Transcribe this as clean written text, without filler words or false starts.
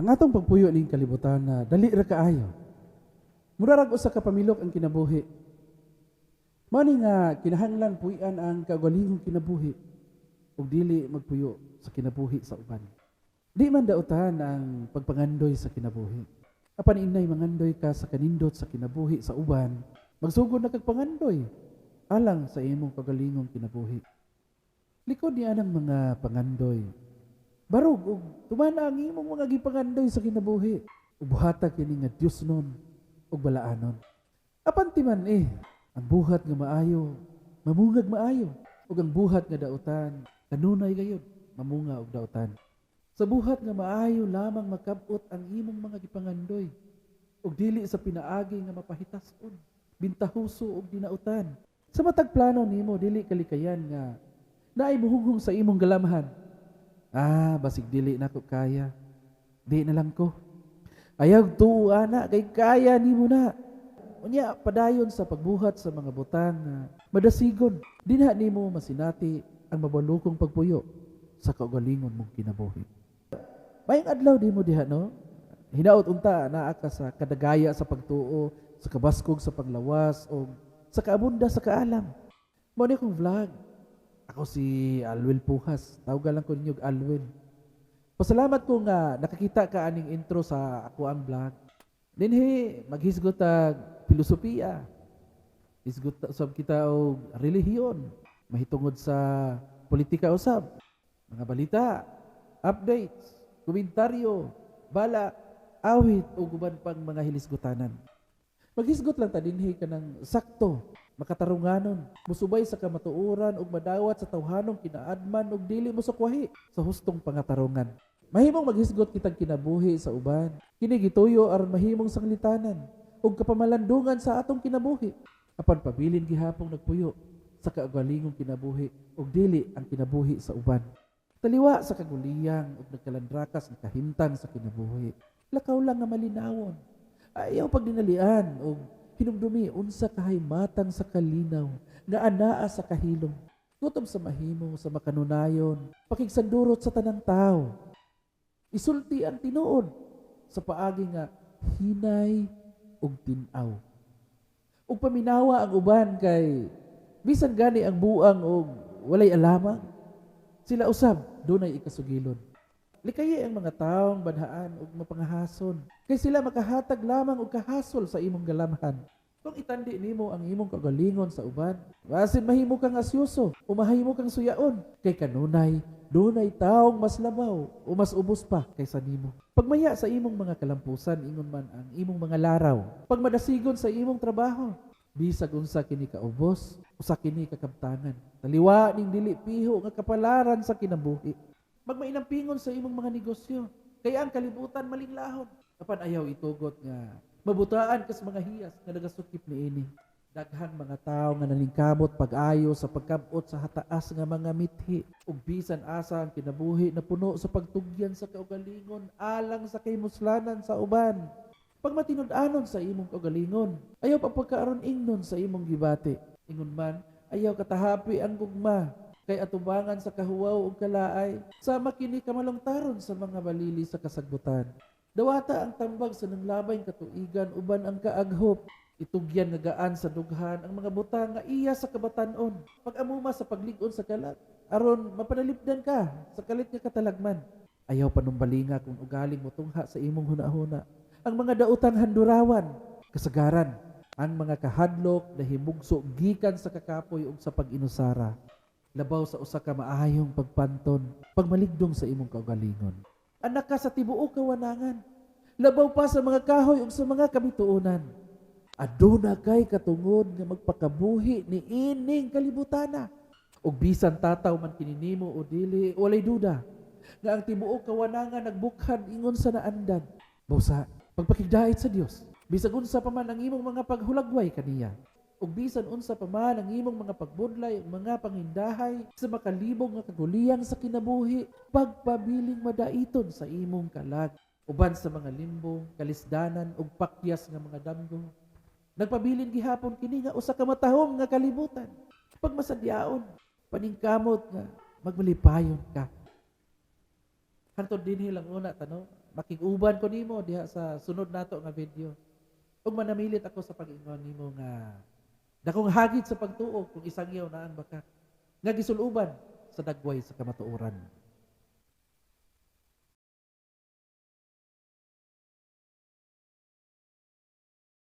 Ang atong pagpuyo ning kalibutan na dali ra kaayo. Mura rag usa ka pamilok ang kinabuhi. Mao ni nga kinahanglan puy-an ang kaugalingong kinabuhi ug dili magpuyo sa kinabuhi sa uban. Di man dautan ang pagpangandoy sa kinabuhi. Apan inay mangandoy ka sa kanindot sa kinabuhi sa uban, magsugod na kag pangandoy alang sa imong kaugalingong kinabuhi. Likod niya ang mga pangandoy. Barog ug tumana ang imong mga gipangandoy sa kinabuhi. Ug buhata kini nga Diosnon ug balaanon. Apan timan eh, ang buhat nga maayo, mamungag maayo. Ug ang buhat nga dautan, kanunay gayud mamunga og dautan. Sa buhat nga maayo lamang makab-ot ang imong mga gipangandoy ug dili sa pinaagi nga mapahitason, bintahuso ug dinautan. Sa matag plano nimo, dili kalikayan nga naay muhunghong sa imong galamhan. "Ah, basig dili nako kaya. Di na lang ko." Ayaw tuo ana kay kaya nimo na. Unya padayon sa pagbuhat sa mga butang nga madasigon. Dinha nimo masinati ang mabalukong pagpuyo sa kaugalingon mong kinabuhi. Maayong adlaw nimo diha, no? Hinaot unta naa ka sa kadagaya sa pagtuo, sa kabaskog sa panglawas o sa kaabunda sa kaalam. Mao ni akong vlog. Ako si Alwel Puhas. Tawgan lang ko ninyo og Alwel. Pasalamat ko nga nakakita ka aning intro sa ako ang vlog. Dinhi maghisgot tag filosofiya. Hisgot ta usab kita og relihiyon, mahitungod sa politika usab, mga balita, updates, komentaryo, bala, awit ug uban pang mga hilisgutanan. Maghisgot lang ta dinhi kanang sakto, makatarunganon, musubay sa kamatuoran ug madawat sa tawhanong kinaadman ug dili mosukwahi sa hustong pangatarungan. Mahimong maghisgot kitag kinabuhi sa uban. Kini gituyo aron mahimong sanglitanan ug kapamalandungan sa atong kinabuhi. Apan pabilin gihapong nagpuyo sa kaugalingong kinabuhi ug dili ang kinabuhi sa uban. Taliwa sa kaguliyang ug nagkalandrakas nga kahimtang sa kinabuhi. Lakaw lang nga malinawon. Ayaw pagdinalian og hinumdumi unsa kahay matang sa kalinaw nga anaa sa kahilom. Gutom sa mahimo sa makanunayon, pakigsandurot sa tanang tao. Isulti ang tinuod sa paagi nga hinay ug tin-aw. Ug paminawa ang uban kay bisan gani ang buang og walay alamang, sila usab dunay ikasugilon. Likayi ang mga taong banhaan ug mapangahason kay sila makahatag lamang og kahasol sa imong galamhan. Kung itandi nimo ang imong kaugalingon sa uban, basin mahimo kang asyoso o mahimo kang suyaon kay kanunay dunay taong mas labaw o mas ubos pa kaysa nimo. Pagmaya sa imong mga kalampusan, ingon man ang imong mga laraw. Pagmadasigon sa imong trabaho, bisag unsa kini kaubos, usa kini kakabtangan. Taliwa ning dili piho nga kapalaran sa kinabuhi. Magmainampingon sa imong mga negosyo, kay ang kalibutan malinglahon. Apan ayaw itugot nga mabutaan kas mga hiyas nga nagasukip niini. Daghang mga tawo nga nalingkamot pag-ayo sa pagkabot sa hataas nga mga mithi ug bisan asa ang kinabuhi na puno sa pagtugyan sa kaugalingon alang sa kaymuslanan sa uban. Pag matinud-anon sa imong kaugalingon, ayaw pa pagkaaron ingnon sa imong gibati. Ingon man, ayaw katahapi ang gugma kay atubangan sa kahuwaw ug kalaay, sama kini kamalongtaron sa mga balili sa kasagbutan. Dawata ang tambag sa nanglabay katuigan uban ang kaaghop. Itugyan nga gaan sa dughan ang mga butang nga iya sa kabatan-on. Pag-amuma sa paglig-on sa kalat, aron mapanalipdan ka sa kalit nga katalagman. Ayaw panumbalinga kung ugaling motungha sa imong hunahuna ang mga daotang handurawan, kasagaran, ang mga kahadlok na himugso gikan sa kakapoy ug sa pag-inusara. Labaw sa usa ka maayong pagpanton, pagmaligdong sa imong kaugalingon. Anak ka sa tibuok kawanangan, labaw pa sa mga kahoy ug sa mga kabituonan. Aduna kay katungod nga magpakabuhi ni ining kalibutana. Ug bisan tataw man kini nimo o dili, walay duda nga ang tibuok kawanangan nagbukhad ingon sa naandan. Busa, pagpakigdait sa Dios, bisag unsa pa man ang imong mga paghulagway kaniya, ug bisan unsa pa man ang imong mga pagbudlay ug mga pangindahay sa makalibog nga kaguliyang sa kinabuhi, pagpabiling madaiton sa imong kalag uban sa mga limbong, kalisdanan ug pakyas nga mga damgo. Nagpabilin gihapon kini nga usa ka matahom nga kalibutan. Pagmasadyaon, paningkamot nga magmalipayon ka. Hantod dinhi lang una tano. Makig-uban ko nimo diha sa sunod nato nga video. Ug manamilit ako sa pag-ingon nimo nga dakong hagit sa pagtuo kung isangyaw na ang baka nga gisuluban sa dagway sa kamatuoran.